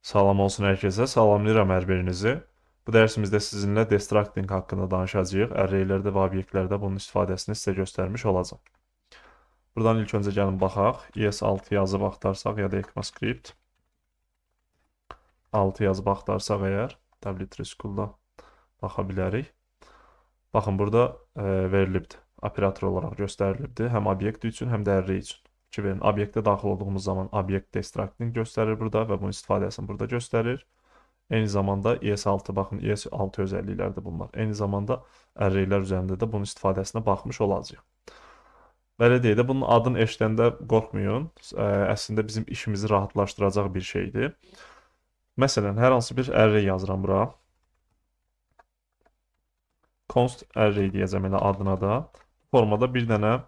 Salam olsun hər kəsə, salamlayıram hər birinizi. Bu dərsimizdə sizinlə destructuring haqqında danışacağıq. Arraylərdə və obyektlərdə bunun istifadəsini sizə göstərmiş olacağam. Buradan ilk öncə gəlin baxaq. ES6 yazıb axtarsaq ya da ECMAScript 6 yazıb axtarsaq əgər W3 School-da baxa bilərik. Baxın, burada verilibdir. Operator olaraq göstərilibdir. Həm obyekt üçün, həm də array üçün. Ki verin, obyektə daxil olduğumuz zaman obyekt destructuring göstərir burada və bunun istifadəsini burada göstərir. Eyni zamanda ES6, baxın, ES6 özəllikləri bunlar. Eyni zamanda arraylər üzərində də bunun istifadəsinə baxmış olacağıq. Belə deyək də, bunun adını eşidəndə qorxmayın. Əslində bizim işimizi rahatlaşdıracaq bir şeydir. Məsələn, hər hansı bir array yazıram bura. Const array deyəcəm elə adına da. Formada bir dənə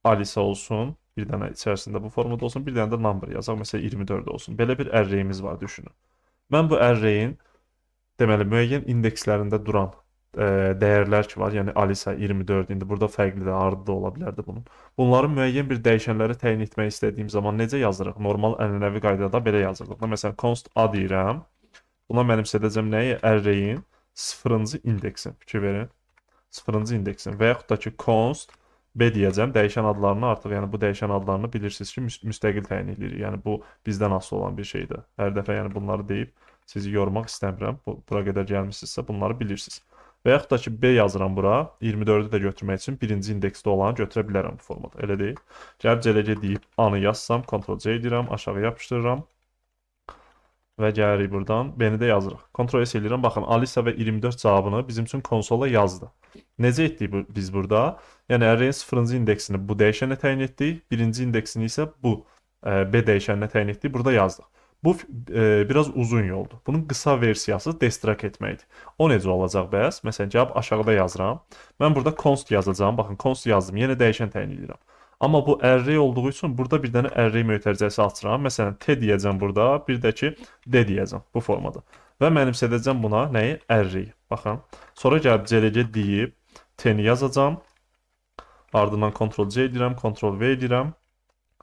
Alisa olsun, bir dənə içərisində bu formada olsun, bir dənə də number yazaq, məsələn 24 olsun. Belə bir arrayimiz var, düşünün. Mən bu arrayin deməli müəyyən indekslərində duran dəyərlər ki var, yəni Alisa 24, indi burada fərqli də ardı da ola bilərdi bunun. Bunların müəyyən bir dəyişənləri təyin etmək istədiyim zaman necə yazırıq? Normal ənənəvi qaydada belə yazırdıq. Məsələn, const a deyirəm. Buna mənimsədəcəm nəyi? Arrayin 0-cı indeksin. Fikir verin. 0-cı indeksin və yaxud da ki const B deyəcəm. Dəyişən adlarını artıq, yəni bu dəyişən adlarını bilirsiniz ki, müstəqil təyin edirik. Yəni bu bizdən asılı olan bir şeydir. Hər dəfə yəni bunları deyib sizi yormaq istəmirəm. Bura qədər gəlmisinizsə bunları bilirsiniz. Və yaxud da ki B yazıram bura. 24-ü də götürmək üçün birinci indeksdə olanı götürə bilərəm bu formada. Elə deyil. Gəlib CLG deyib A-nı yazsam, Ctrl C edirəm, aşağı yapışdırıram. Və gəlirik buradan, B-ni də yazırıq. Ctrl S eləyirəm. Baxın, Alisa və 24 cavabını bizim üçün konsola yazdı. Necə etdik biz burada? Yəni array-in 0-cı indeksini bu dəyişənə təyin etdik, birinci indeksini isə bu B dəyişəninə təyin etdik, burada yazdıq. Bu biraz uzun yoldur. Bunun qısa versiyası destruct etməkdir. O necə olacaq bəs? Məsələn, cavab aşağıda yazıram. Mən burada const yazacağam. Baxın, const yazdım. Yenə dəyişən təyin edirəm. Amma bu array olduğu üçün burada bir dənə array mötərizəsi açıram. Məsələn, T deyəcəm burada, bir də ki D deyəcəm bu formada. Və mənimsədəcəm buna nəyi? Array. Baxın. Sonra gəlib CLG deyib T-ni yazacağam. Ardından Ctrl C edirəm, Ctrl V edirəm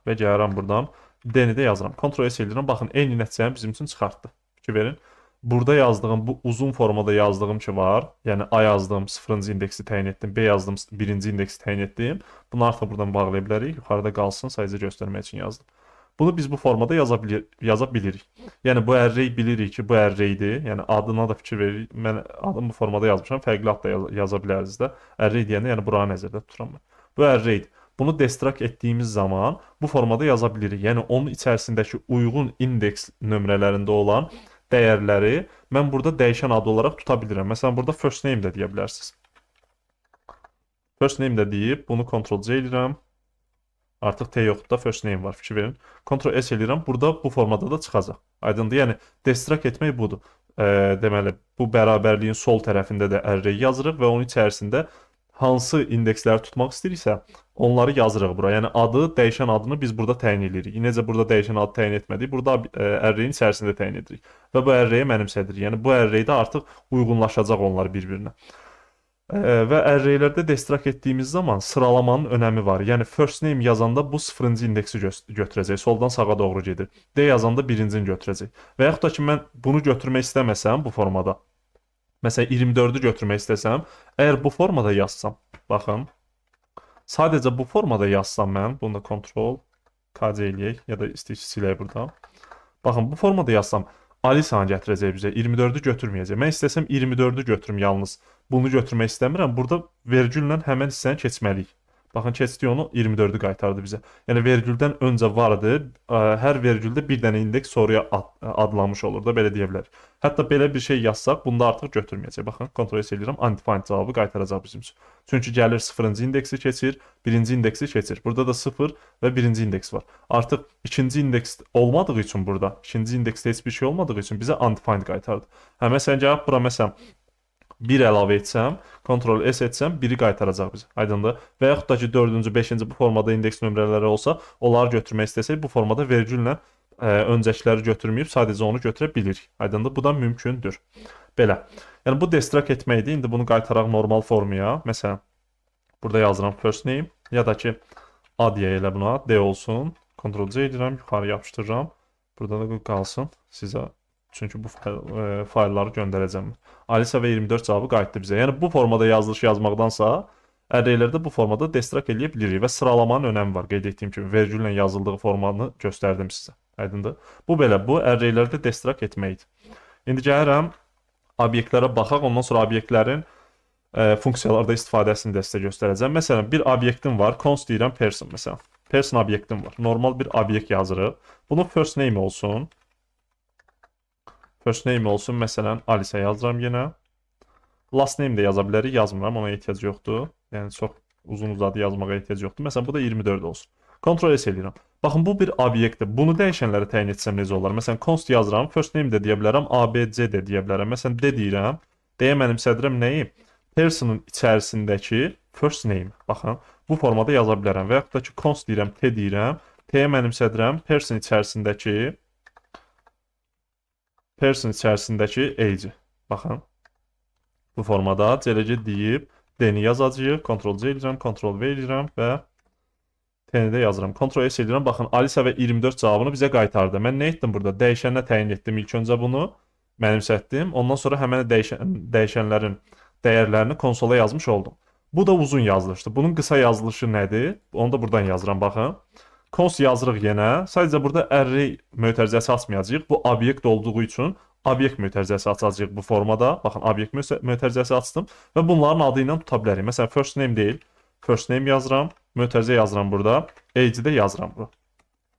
və gəlirəm buradan D-ni də yazıram. Ctrl S edirəm. Baxın, eyni nəticəni bizim üçün çıxartdı. Fikir verin. Burada yazdığım bu uzun formada yazdığım ki var. Yəni A yazdım, 0-cı indeksi təyin etdim, B yazdım, 1-ci indeksi təyin etdim. Bunu artıq buradan bağlaya bilərik. Yuxarıda qalsın, sadəcə göstərmək üçün yazdım. Bunu biz bu formada yaza bilirik. Yəni bu array bilirik ki, bu arraydir. Yəni adına da fikir veririk. Mən adımı bu formada yazmışam. Fərqli ad da yaza bilərsiniz də. Array deyəndə yəni buranı nəzərdə tuturam mən. Bu arraydir. Bunu destruct etdiyimiz zaman bu formada yaza bilirik. Yəni onun içərisindəki uyğun indeks nömrələrində olan dəyərləri mən burada dəyişən adı olaraq tuta bilirəm. Məsələn, burada first name də deyə bilərsiniz. First name də deyib bunu Ctrl C edirəm. Artıq T yoxdur da, first name var, fikir verin. Ctrl S eləyirəm. Burada bu formada da çıxacaq. Aydındır? Yəni destruct etmək budur. Deməli, bu bərabərliyin sol tərəfində də array yazırıq və onun içərisində hansı indeksləri tutmaq istəyiriksə, onları yazırıq bura. Yəni adı, dəyişən adını biz burada təyin edirik. Necə burada dəyişən adı təyin etmədik, burada array-in içərisində təyin edirik. Və bu array-ə mənimsədirik. Yəni bu array-də artıq uyğunlaşacaq onlar bir-birinə. Və array-lərdə destruct etdiyimiz zaman sıralamanın önəmi var. Yəni first name yazanda bu 0-cı indeksi götürəcək. Soldan sağa doğru gedir. D yazanda birincini götürəcək. Və yaxud da ki mən bunu götürmək istəməsəm bu formada, məsələn 24-ü götürmək istəsəm, əgər bu formada yazsam, baxın, sadəcə bu formada yazsam mən, bunu da Ctrl KC eləyək ya da istəyirsə silək burada. Baxın, bu formada yazsam Alisanı gətirəcək bizə, 24-ü götürməyəcək. Mən istəsəm 24-ü götürüm yalnız. Bunu götürmək istəmirəm. Burada vergüllə həmən hissəni keçməliyik. Baxın, keçdik onu, 24-ü qaytardı bizə. Yəni vergüldən öncə var idi. Hər vergüldə bir dənə indeks sonraya adlanmış olur da, belə deyə bilərik. Hətta belə bir şey yazsaq, bunda artıq götürməyəcək. Baxın, Ctrl S eləyirəm, undefined cavabı qaytaracaq bizim üçün. Çünki gəlir 0-cı indeksi keçir, 1-ci indeksi keçir. Burada da 0 və 1-ci indeks var. Artıq ikinci indeks olmadığı üçün burada, ikinci indeksdə heç bir şey olmadığı üçün bizə undefined qaytardı. Hə, məsələn, gəlib bura məsələn 1 əlavə etsəm, Ctrl S etsəm, 1-i qaytaracaq bizə. Aydındır? Və yaxud da ki, 4-cü, 5-ci bu formada indeks nömrələri olsa, onları götürmək istəsək, bu formada vergüllə öncəkiləri götürməyib, sadəcə onu götürə bilirik. Aydındır? Bu da mümkündür. Belə. Yəni bu destruct etməkdir. İndi bunu qaytaraq normal formaya. Məsələn, burada yazıram first name ya da ki A deyək elə buna, D olsun. Ctrl C edirəm, yuxarı yapışdırıram. Burada da qalsın sizə. Çünki bu faylları göndərəcəm. Alisa və 24 cavabı qayıtdı bizə. Yəni bu formada yazılış yazmaqdansa arraylərdə bu formada destruct eləyə bilirik və sıralamanın önəmi var. Qeyd etdiyim kimi vergüllə yazıldığı formanı göstərdim sizə. Aydındır? Bu belə, bu arraylərdə destruct etməkdir. İndi gəlirəm obyektlərə baxaq, ondan sonra obyektlərin funksiyalarda istifadəsini də sizə göstərəcəm. Məsələn, bir obyektim var, const deyirəm person məsələn. Person obyektim var. Normal bir obyekt yazırıq. Bunun first name olsun. First name olsun. Məsələn, Alisa yazıram yenə. Last name də yaza bilərik. Yazmıram, ona ehtiyac yoxdur. Yəni çox uzun uzadı yazmağa ehtiyac yoxdur. Məsələn, bu da 24 olsun. Ctrl S eləyirəm. Baxın, bu bir obyektdir. Bunu dəyişənlərə təyin etsəm necə olar? Məsələn, const yazıram, first name də deyə bilərəm, A, B, C də deyə bilərəm. Məsələn, D deyirəm. D-yə mənimsədirəm nəyi? Person'ın içərisindəki first name. Baxın, bu formada yaza bilərəm. Və yaxud da ki, const deyirəm, T deyirəm. T-yə mənimsədirəm person içərisindəki age. Baxın. Bu formada CLG deyib D-ni yazacağıq. Ctrl C eləyirəm, Ctrl V eləyirəm və T-ni də yazıram. Ctrl S eləyirəm. Baxın, Alisa və 24 cavabını bizə qaytardı. Mən nə etdim burada? Dəyişənə təyin etdim ilk öncə bunu. Mənimsətdim. Ondan sonra həmən dəyişənlərin dəyərlərini konsola yazmış oldum. Bu da uzun yazılışdır. Bunun qısa yazılışı nədir? Onu da buradan yazıram, baxın. Const yazırıq yenə. Sadəcə burada array mötərizəsi açmayacağıq. Bu obyekt olduğu üçün obyekt mötərizəsi açacağıq bu formada. Baxın, obyekt mötərizəsi açdım və bunların adı ilə tuta bilərik. Məsələn, first name deyil. First name yazıram, mötərizə yazıram burada. Age də yazıram bura.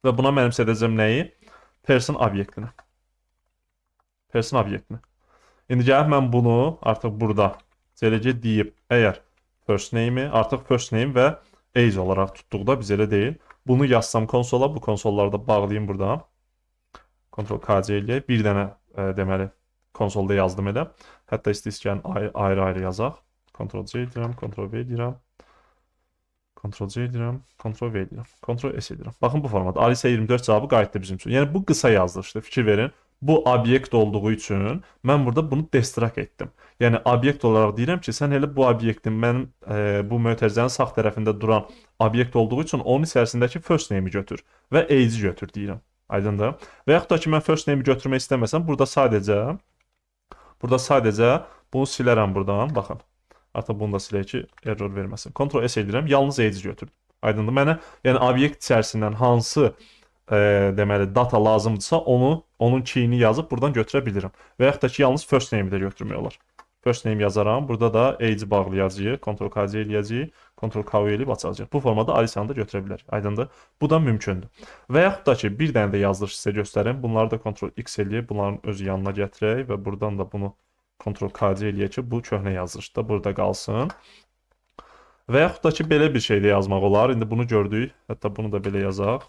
Və buna mənimsədəcəm nəyi? Person obyektini. Person obyektini. İndi gəlib mən bunu artıq burada CLG deyib, əgər first name'i artıq first name və age olaraq tutduqda biz elə deyil. Bunu yazsam konsola, bu konsolları da bağlayayım burada. Ctrl KC eləyək. Bir dənə deməli konsolda yazdım elə. Hətta istəyirsən ayrı-ayrı yazaq. Ctrl C edirəm, Ctrl V edirəm. Ctrl C edirəm, Ctrl V edirəm, Ctrl S edirəm. Baxın, bu formada Alisa 24 cavabı qayıtdı bizim üçün. Yəni bu qısa yazılışdır. Fikir verin. Bu obyekt olduğu üçün mən burada bunu destruct etdim. Yəni obyekt olaraq deyirəm ki, sən elə bu obyektin mənim bu mötərizənin sağ tərəfində duran obyekt olduğu üçün onun içərisindəki first name-i götür və age-i götür deyirəm. Aydındır? Və yaxud da ki, mən first name-i götürmək istəməsəm, burada sadəcə bunu silərəm buradan. Baxın. Artıq bunu da silək ki, error verməsin. Ctrl S edirəm, yalnız age götürdüm. Aydındır? Mənə yəni obyekt içərisindən hansı deməli data lazımdırsa, onu onun key-ini yazıb buradan götürə bilirəm. Və yaxud da ki, yalnız first name-i də götürmək olar. First name yazaram. Burada da age bağlayacağıq, Ctrl KC eləyəcəyik, Ctrl KU eləyib açacağıq. Bu formada Alisanı da götürə bilərik. Aydındır? Bu da mümkündür. Və yaxud da ki, bir dənə də yazılış sizə göstərim. Bunları da Ctrl X eləyib, bunların öz yanına gətirək və buradan da bunu Ctrl KC eləyək ki, bu köhnə yazılış da burada qalsın. Və yaxud da ki, belə bir şey də yazmaq olar. İndi bunu gördük. Hətta bunu da belə yazaq.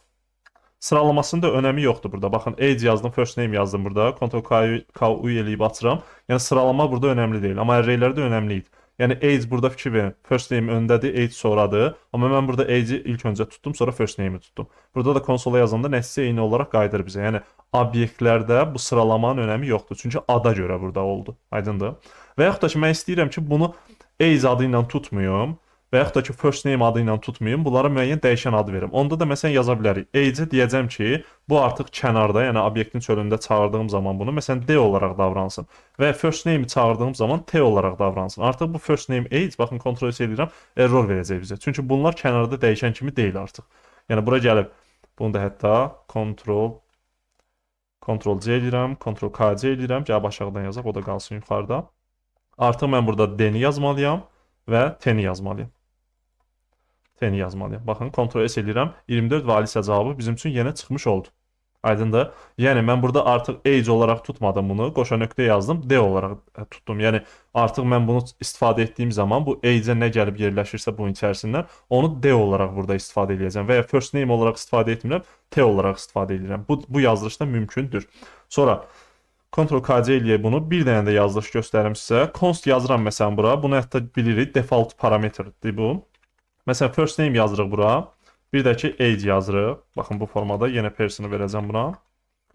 Sıralamasının da önəmi yoxdur burada. Baxın, age yazdım, first name yazdım burada. Ctrl K, K, U eləyib açıram. Yəni sıralama burada önəmli deyil, amma arraylərdə önəmli idi. Yəni age burada, fikir verin. First name öndədir, age sonradır. Amma mən burada age-i ilk öncə tutdum, sonra first name-i tutdum. Burada da konsola yazanda nəticə eyni olaraq qayıdır bizə. Yəni obyektlərdə bu sıralamanın önəmi yoxdur. Çünki ada görə burada oldu. Aydındır? Və yaxud da ki, mən istəyirəm ki, bunu age adı ilə tutmayım və yaxud da ki, first name adı ilə tutmayım, bunlara müəyyən dəyişən adı verim. Onda da məsələn yaza bilərik. Age-ə deyəcəm ki, bu artıq kənarda, yəni obyektin çölündə çağırdığım zaman bunu məsələn D olaraq davransın və first name-i çağırdığım zaman T olaraq davransın. Artıq bu first name age, baxın, Ctrl S eləyirəm, error verəcək bizə. Çünki bunlar kənarda dəyişən kimi deyil artıq. Yəni bura gəlib bunu da hətta Ctrl C eləyirəm, Ctrl KC eləyirəm. Gəlib aşağıdan yazaq, o da qalsın yuxarıda. Artıq mən burada D-ni yazmalıyam və T-ni yazmalıyam. T-ni yazmalıyam. Baxın, Ctrl S eləyirəm. 24 və Alisa cavabı bizim üçün yenə çıxmış oldu. Aydındır? Yəni mən burada artıq age olaraq tutmadım bunu. Qoşa nöqtə yazdım, D olaraq tutdum. Yəni artıq mən bunu istifadə etdiyim zaman bu age-ə nə gəlib yerləşirsə bunun içərisindən, onu D olaraq burada istifadə edəcəm və ya first name olaraq istifadə etmirəm, T olaraq istifadə edirəm. Bu yazılışda mümkündür. Sonra Ctrl KC eləyək bunu. Bir dənə də yazılış göstərim sizə. Const yazıram məsələn bura. Bunu hətta bilirik. Default parametrdir bu. Məsələn first name yazırıq bura. Bir də ki age yazırıq. Baxın, bu formada yenə person'ı verəcəm buna.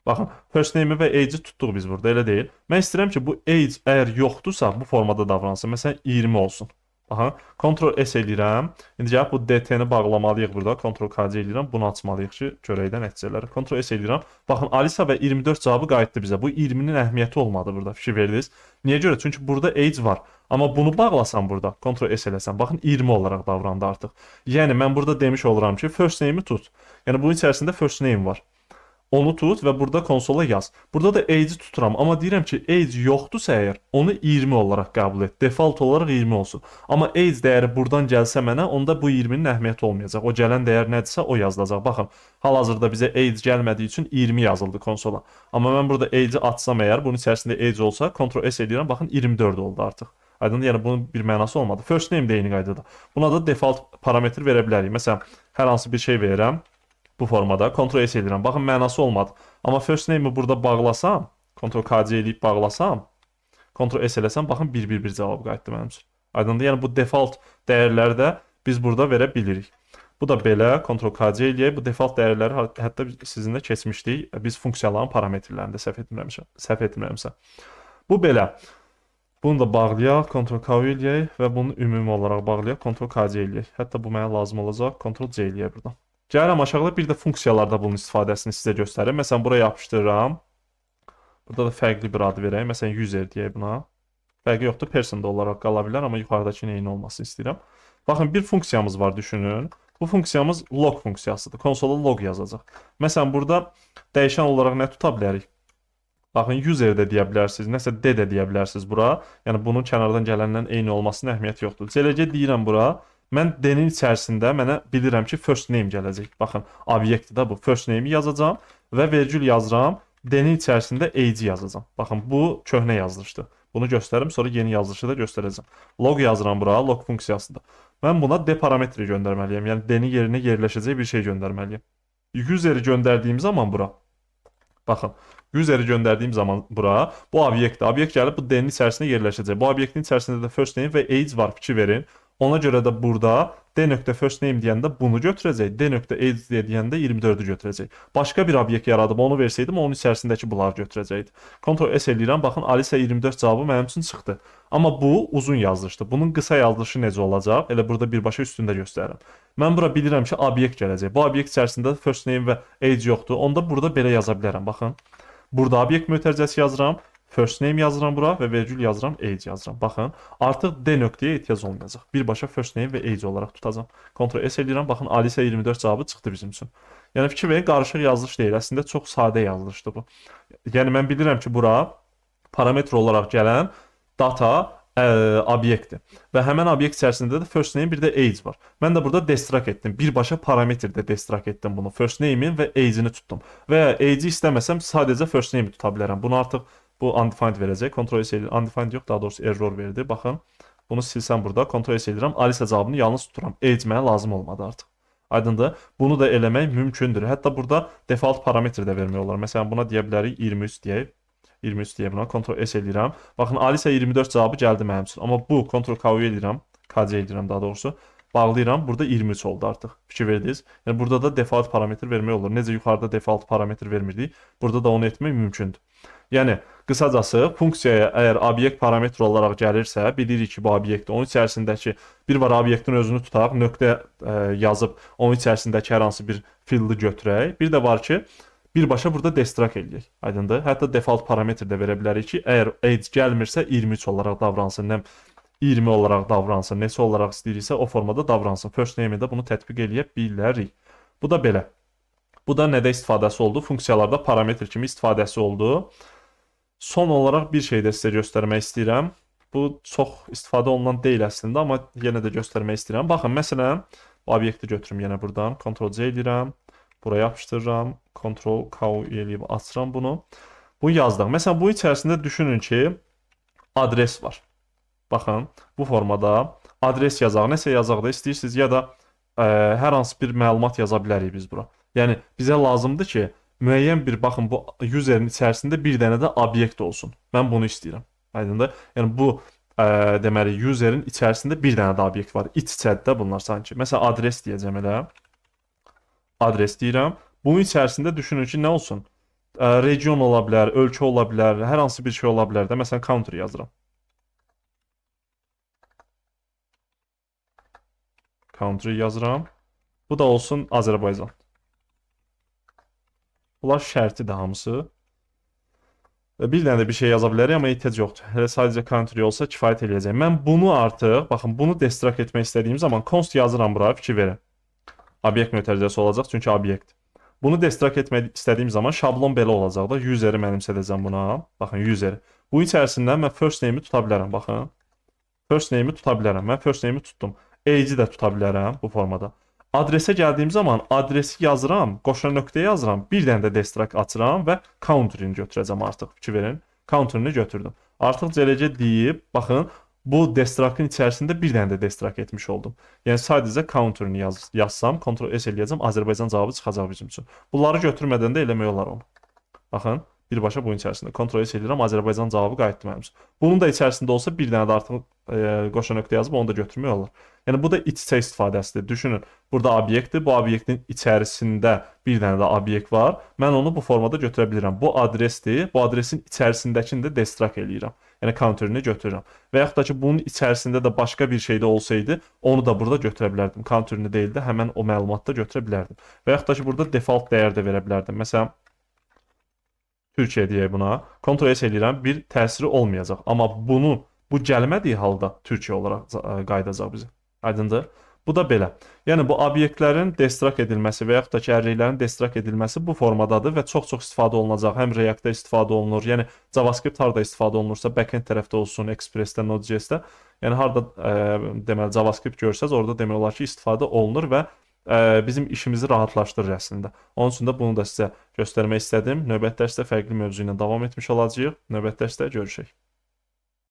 Baxın, first name-i və age-i tutduq biz burada, elə deyil. Mən istəyirəm ki, bu age əgər yoxdursa, bu formada davransın. Məsələn 20 olsun. Baxın, Ctrl S eləyirəm. İndi gəlib bu DT-ni bağlamalıyıq burada. Ctrl KC eləyirəm. Bunu açmalıyıq ki, görək də nəticələri. Ctrl S eləyirəm. Baxın, Alisa və 24 cavabı qayıtdı bizə. Bu 20-nin əhəmiyyəti olmadı burada. Fikir verdiniz. Niyə görə? Çünki burada age var. Amma bunu bağlasam burada, Ctrl S eləsəm, baxın 20 olaraq davrandı artıq. Yəni mən burada demiş oluram ki, first name-i tut. Yəni bunun içərisində first name var. Onu tut və burada konsola yaz. Burada da age-i tuturam, amma deyirəm ki, age yoxdursa əgər, onu 20 olaraq qəbul et. Default olaraq 20 olsun. Amma age dəyəri buradan gəlsə mənə, onda bu 20-nin əhəmiyyəti olmayacaq. O gələn dəyər nədirsə, o yazılacaq. Baxın, hal-hazırda bizə age gəlmədiyi üçün 20 yazıldı konsola. Amma mən burada age-i atsam əgər, bunun içərisində age olsa, Ctrl S eləyirəm, baxın 24 oldu artıq. Aydındır? Yəni bunun bir mənası olmadı. First name də eyni qaydada. Buna da default parametr verə bilərik. Məsələn, hər hansı bir şey verirəm bu formada. Ctrl S eləyirəm. Baxın, mənası olmadı. Amma first name-i burada bağlasam, Ctrl KC eləyib bağlasam, Ctrl S eləsəm, baxın 1 1 1 cavab qayıtdı mənim üçün. Aydındır? Yəni bu default dəyərləri də biz burada verə bilirik. Bu da belə, Ctrl KC eləyək. Bu default dəyərləri hətta sizinlə keçmişdik. Biz funksiyaların parametrlərində səhv etmirəmsə. Səhv etmirəmsə. Bu belə. Bunu da bağlayaq, Ctrl K eləyək və bunu ümumi olaraq bağlayaq, Ctrl KC eləyək. Hətta bu mənə lazım olacaq, Ctrl C eləyək buradan. Gəlirəm aşağıda, bir də funksiyalarda bunun istifadəsini sizə göstərim. Məsələn, bura yapışdırıram. Burada da fərqli bir ad verək. Məsələn, user deyək buna. Fərqi yoxdur, person da olaraq qala bilər, amma yuxarıdakının eyni olmasını istəyirəm. Baxın, bir funksiyamız var, düşünün. Bu funksiyamız log funksiyasıdır. Konsola log yazacaq. Məsələn, burada dəyişən olaraq nə tuta bilərik? Baxın, user də deyə bilərsiniz, nəsə D də deyə bilərsiniz bura. Yəni bunun kənardan gələndən eyni olmasının əhəmiyyəti yoxdur. CLG deyirəm bura. Mən D-nin içərisində mənə bilirəm ki, first name gələcək. Baxın, obyektdir də bu. First name-i yazacağam və vergül yazıram. D-nin içərisində age yazacağam. Baxın, bu köhnə yazılışdır. Bunu göstərim, sonra yeni yazılışı da göstərəcəm. Log yazıram bura, log funksiyasıdır. Mən buna D parametri göndərməliyəm. Yəni D-nin yerinə yerləşəcək bir şey göndərməliyəm. User'i göndərdiyim zaman bura, baxın, user'i göndərdiyim zaman bura, bu obyektdir. Obyekt gəlib bu D-nin içərisində yerləşəcək. Bu obyektin içərisində də first name və age var, fikir verin. Ona görə də burada D nöqtə first name deyəndə bunu götürəcək. D nöqtə age deyəndə 24-ü götürəcək. Başqa bir obyekt yaradıb onu versəydim, onun içərisindəki bunları götürəcəkdi. Ctrl S eləyirəm. Baxın, Alisa 24 cavabı mənim üçün çıxdı. Amma bu uzun yazılışdır. Bunun qısa yazılışı necə olacaq? Elə burada birbaşa üstündə göstərirəm. Mən bura bilirəm ki, obyekt gələcək. Bu obyekt içərisində first name və age yoxdur. Onda burada belə yaza bilərəm. Baxın. Burada obyekt mötərizəsi yazıram. First name yazıram bura və vergül yazıram, age yazıram. Baxın, artıq D nöqtəyə ehtiyac olmayacaq. Birbaşa first name və age olaraq tutacağam. Ctrl S eləyirəm. Baxın, Alisa 24 cavabı çıxdı bizim üçün. Yəni fikir verin, qarışıq yazılış deyil. Əslində çox sadə yazılışdır bu. Yəni mən bilirəm ki, bura parametr olaraq gələn data obyektdir. Və həmən obyekt içərisində də first name, bir də age var. Mən də burada destruct etdim. Birbaşa parametrdə destruct etdim bunu. First name-in və age-ini tutdum. Və ya age-i istəməsəm sadəcə first name-i tuta bilərəm. Bunu artıq bu undefined verəcək. Ctrl S eləyir. Undefined yox, daha doğrusu error verdi. Baxın. Bunu silsəm burada Ctrl S eləyirəm. Alisa cavabını yalnız tuturam. Age mənə lazım olmadı artıq. Aydındır? Bunu da eləmək mümkündür. Hətta burada default parametr də vermək olar. Məsələn, buna deyə bilərik 23 deyək. 23 deyə buna Ctrl S eləyirəm. Baxın, Alisa 24 cavabı gəldi mənim üçün. Amma bu Ctrl K eləyirəm. KC eləyirəm daha doğrusu. Bağlayıram. Burada 23 oldu artıq. Fikir verdiniz. Yəni burada da default parametr vermək olur. Necə yuxarıda default parametr vermirdik, burada da onu etmək mümkündür. Yəni qısacası funksiyaya əgər obyekt parametr olaraq gəlirsə, bilirik ki, bu obyektdir. Onun içərisindəki bir var obyektin özünü tutaq, nöqtə yazıb onun içərisindəki hər hansı bir fieldi götürək. Bir də var ki, birbaşa burada destruct eləyək. Aydındır? Hətta default parametr də verə bilərik ki, əgər age gəlmirsə 23 olaraq davransın, nə 20 olaraq davransın, neçə olaraq istəyiriksə o formada davransın. First name-də bunu tətbiq eləyə bilərik. Bu da belə. Bu da nədə istifadəsi oldu? Funksiyalarda parametr kimi istifadəsi oldu. Son olaraq bir şey də sizə göstərmək istəyirəm. Bu çox istifadə olunan deyil əslində, amma yenə də göstərmək istəyirəm. Baxın, məsələn, bu obyekti götürüm yenə buradan. Ctrl C eləyirəm. Buraya yapışdırıram. Ctrl K eləyib açıram bunu. Bunu yazdıq. Məsələn, bu içərisində düşünün ki, adres var. Baxın, bu formada adres yazaq, nəsə yazaq da istəyirsiniz ya da hər hansı bir məlumat yaza bilərik biz bura. Yəni bizə lazımdır ki, müəyyən bir, baxın, bu userin içərisində bir dənə də obyekt olsun. Mən bunu istəyirəm. Aydındır? Yəni bu deməli userin içərisində bir dənə də obyekt var. İç-içədir də bunlar sanki. Məsələn, adres deyəcəm elə. Adres deyirəm. Bunun içərisində düşünün ki, nə olsun? Region ola bilər, ölkə ola bilər, hər hansı bir şey ola bilər də. Məsələn, country yazıram. Country yazıram. Bu da olsun Azərbaycan. Bunlar şərtidir hamısı. Bir dənə də bir şey yaza bilərik, amma ehtiyac yoxdur. Hələ sadəcə country olsa kifayət eləyəcək. Mən bunu artıq, baxın, bunu destruct etmək istədiyim zaman const yazıram bura, fikir verin. Obyekt mötərizəsi olacaq, çünki obyekt. Bunu destruct etmək istədiyim zaman şablon belə olacaq da. User'i mənimsədəcəm buna. Baxın, user. Bu içərisindən mən first name'i tuta bilərəm, baxın. First name'i tuta bilərəm. Mən first name'i tutdum. Age'i də tuta bilərəm bu formada. Adresə gəldiyim zaman adresi yazıram, qoşa nöqtə yazıram, bir dənə də destruct açıram və country-ni götürəcəm artıq. Fikir verin. Country-ni götürdüm. Artıq CLC deyib, baxın, bu destruct-ın içərisində bir dənə də destruct etmiş oldum. Yəni sadəcə country-ni yazsam, Ctrl S eləyəcəm, Azərbaycan cavabı çıxacaq bizim üçün. Bunları götürmədən də eləmək olar onu. Baxın, birbaşa bunun içərisində. Ctrl S eləyirəm, Azərbaycan cavabı qayıtdı mənim üçün. Bunun da içərisində olsa bir dənə də artıq qoşa nöqtə yazıb onu da götürmək olar. Yəni bu da iç-içə istifadəsidir. Düşünün, burada obyektdir. Bu obyektin içərisində bir dənə də obyekt var. Mən onu bu formada götürə bilirəm. Bu adresdir. Bu adresin içərisindəkini də destruct eləyirəm. Yəni country-ni götürürəm. Və yaxud da ki, bunun içərisində də başqa bir şey də olsaydı, onu da burada götürə bilərdim. Country-ni deyil də həmən o məlumatı da götürə bilərdim. Və yaxud da ki, burada default dəyər də verə bilərdim. Məsələn, Türkiyə deyək buna. Ctrl S eləyirəm, bir təsiri olmayacaq. Amma bunu bu gəlmədiyi halda Türkiyə olaraq qayıdacaq bizə. Aydındır? Bu da belə. Yəni bu obyektlərin destruct edilməsi və yaxud da ki, array-lərin destruct edilməsi bu formadadır və çox-çox istifadə olunacaq. Həm React-da istifadə olunur, yəni JavaScript harda istifadə olunursa, backend tərəfdə olsun, Express-də, Node.js-də, yəni harda deməli JavaScript görsəz, orada demək olar ki, istifadə olunur və bizim işimizi rahatlaşdırır əslində. Onun üçün də bunu da sizə göstərmək istədim. Növbəti dərsdə fərqli mövzu ilə davam etmiş olacağıq. Növbəti dərsdə görüşək.